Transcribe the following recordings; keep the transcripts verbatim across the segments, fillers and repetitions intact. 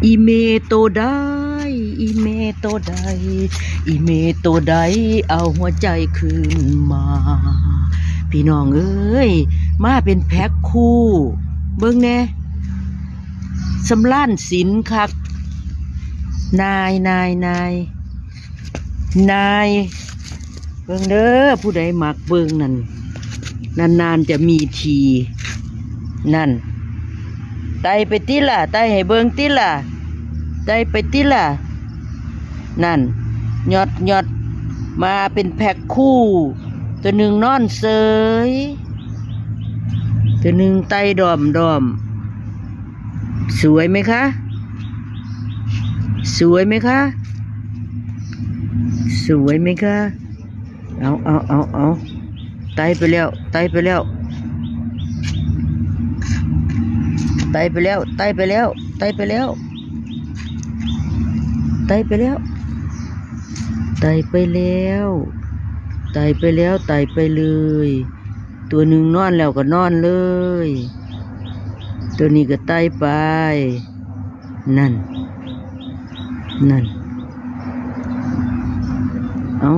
อีเมโตใด อีเมโตใด อีเมโตใด เอาหัวใจคืนมา พี่น้องเอ้ย มาเป็นแพ็คคู่ เบิ่งแหน่ สำราญศิลป์คัก นาย นาย นาย นาย เบิ่งเด้อ ผู้ใดมักเบิ่งนั่น นานๆจะมีที นั่น ไต่ไปติล่ะ ไต่ให้เบิ่งติล่ะ ไต่ไปติล่ะ นั่น ยอด ยอด มาเป็นแพ็คคู่ ตัวหนึ่งนอนเซย ตัวหนึ่งไต่ดอมดอม สวยไหมคะ สวยไหมคะ สวยไหมคะ เอา เอา เอา เอา ไต่ไปแล้ว ไต่ไปแล้ว ไต่ไปแล้ว ไต่ไปแล้ว ไต่ไปแล้ว ไต่ไปแล้ว ไต่ไปแล้ว ไต่ไปแล้ว ไต่ไปเลย ตัวหนึ่งนอนแล้วก็นอนเลย ตัวนี้ก็ไต่ไป นั่น นั่น เอา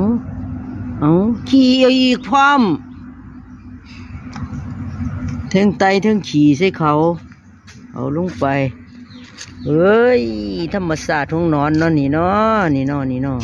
เอา ขี่เอาอีกพร้อม เทิงไต่เทิงขี่ใส่เขา เอาลงไป เอ้ย ธรรมชาติของหนอนเนาะนี่เนาะ นี่เนาะ นี่เนาะ